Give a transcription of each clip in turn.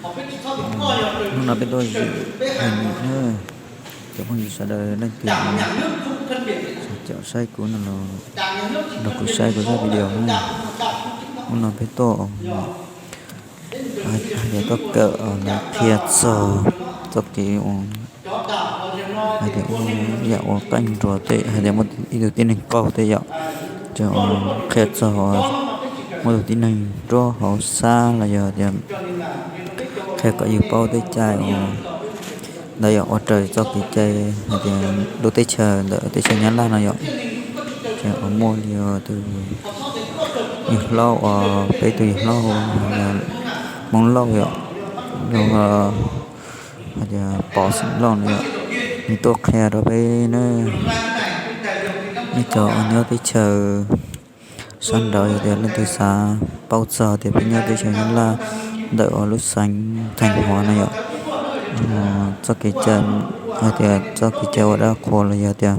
Hnub no peb tuaj zwm Hais Nim na. Cov phooj ywg sawv daws leej twg caum saib kuv no los nrog kuv saib kuv zaj video na. Hnub no peb tuaj hais tias tuaj kawm lawv qhia txog txoj kev uas hais tias ua yam ua qeej nruas tej, hais tias muaj ib tug tib neeg qaug tej yom, ces qhia txog muaj tus tib neeg nruab hauv xab los yog tias qhia kom yus paub tej cai uas ntawd yom, ua raws txoj kev cai hais tias lub teb chaws ntawm teb chaws Nyab Laj no yom, ces uas muaj li tus yawg hlob uas peb tus yawg hlob Hmoob Lauj yom, hais tias Pov Xeem Lauj no yom, nws tuaj qhia rau peb na, nej cov uas nyob teb chaws sab nraud yog tias leej twg xav paub txog tias peb nyob teb chaws Nyab Laj ntawm uas lub xeev Theej Huav no yom, txoj kev cai, hais tias txoj kev cai ua dab qhuas los yog tias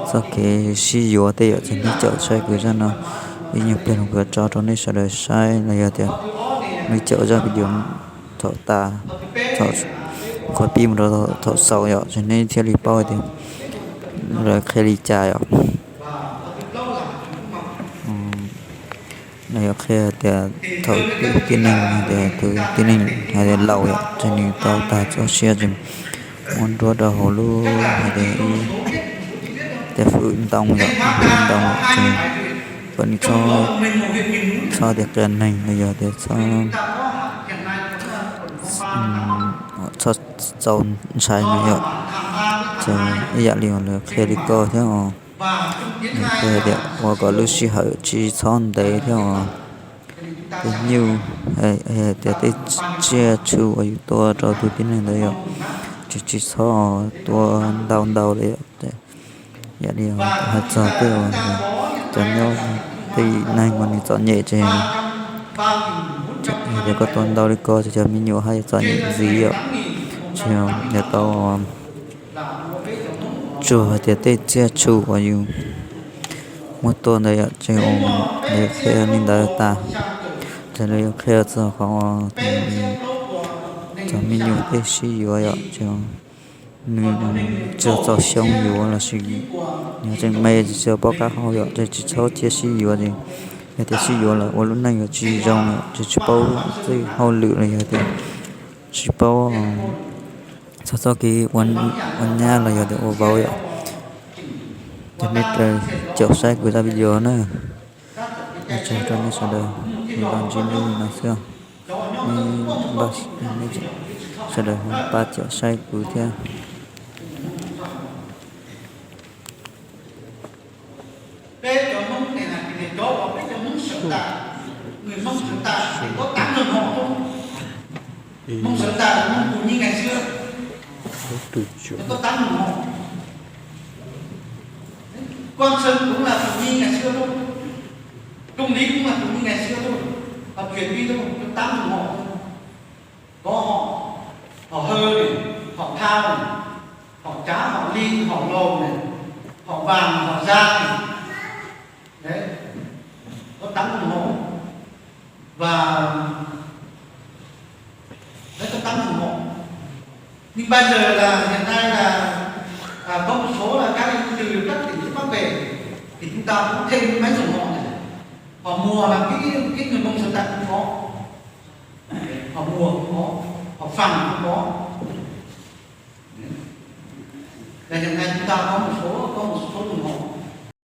txoj kev sib yuav tej yom, ces nej caum saib kuv zaj no ib nyuag pliag los kuv yuav tso rau nej sawv daws saib los yog tias nej caum zaj video thaum tas, thaum qhuav pib mus rau thaum xaus yom, ces nej thiaj li paub tias lawv qhia li cas yom. Lawv yuav qhia tias thaum tus tib neeg, hais tias tus tib neeg hais tias laus yom, ces nws tau tag txoj sia ces muab nruab rau hauv lub hais tias ib tej hwm ntoo yom, hwm ntoo ces kom nws txhob tias qias neeg los yog tias txhob txaus ntshai no yom, ces ib yam li uas lawv qhia li ko thiab os. Nws qhia tias ua kom lub sij hawm tsis txhob ntev thiab os. Tej nyuj, hais tias tej tsiaj txhu uas yus tua rau tus tib neeg ntawd yom, tsis tsis txhob tua ntau ntau li yom. Yam li hais txog tej uas cov nyob, tej neeg uas nws txom nyem ces hais tias koj tua ntau li ko ces cov me nyuam haj yam txom nyem ntxiv yom. Ces yog tau tsuag hais tias tej tsiaj txhu uas yus muab tua ntawd yom, ces lawv qhia li ntawd tas, ces lawv yuav qhia txog qhov cov me nyuam tej sib yuav yom, ces nws tsis txaus xyoo yuav los sis nws tseem me tsis tau paub qab hau yom, ces tsis txhob cia sib yuav ces yog tias sib yuav lawm ua lub neej yuav tsis zoo lawm, ces tsis paub txij hauj lwm los yog tias tsis paub txog txoj kev ua nyab los yog tias ua vauv yom. Ces nej caum saib kuv zaj video na. Ua tsaug rau nej sawv daws, nws los ntsib nej li no xwb. Nej npaj, nej sawv daws ho pab caum saib kuv thiab. Peb cov Hmoob ne, cov uas peb cov Hmoob sawv tas, người Mông sawv tas thì có tám mươi hộ thôi. Mông sawv tas là Mông Cù Nhi ngày xưa, có tám mươi hộ. Quang Sơn cũng là Cù Nhi ngày xưa thôi. Công Lý cũng là Cù Nhi ngày xưa thôi. Và chuyển đi thôi, có tám mươi hộ thôi. Có họ, họ Hơ này, họ Thao này, họ Chá, họ Ly, họ Lầu này, họ Vàng, họ Giang này. Đấy, có tám mươi hộ. Và đấy, có tám mươi hộ. Nhưng bây giờ là hiện nay là, à, có một số là các anh từ các tỉnh phía Bắc về, thì chúng ta cũng thêm mấy dòng họ này. Họ Mùa là cái, cái người Mông Sơn Tạng cũng có. Họ Mùa cũng có, họ Phàn cũng có. Là hiện nay chúng ta có một số, có một số dòng họ.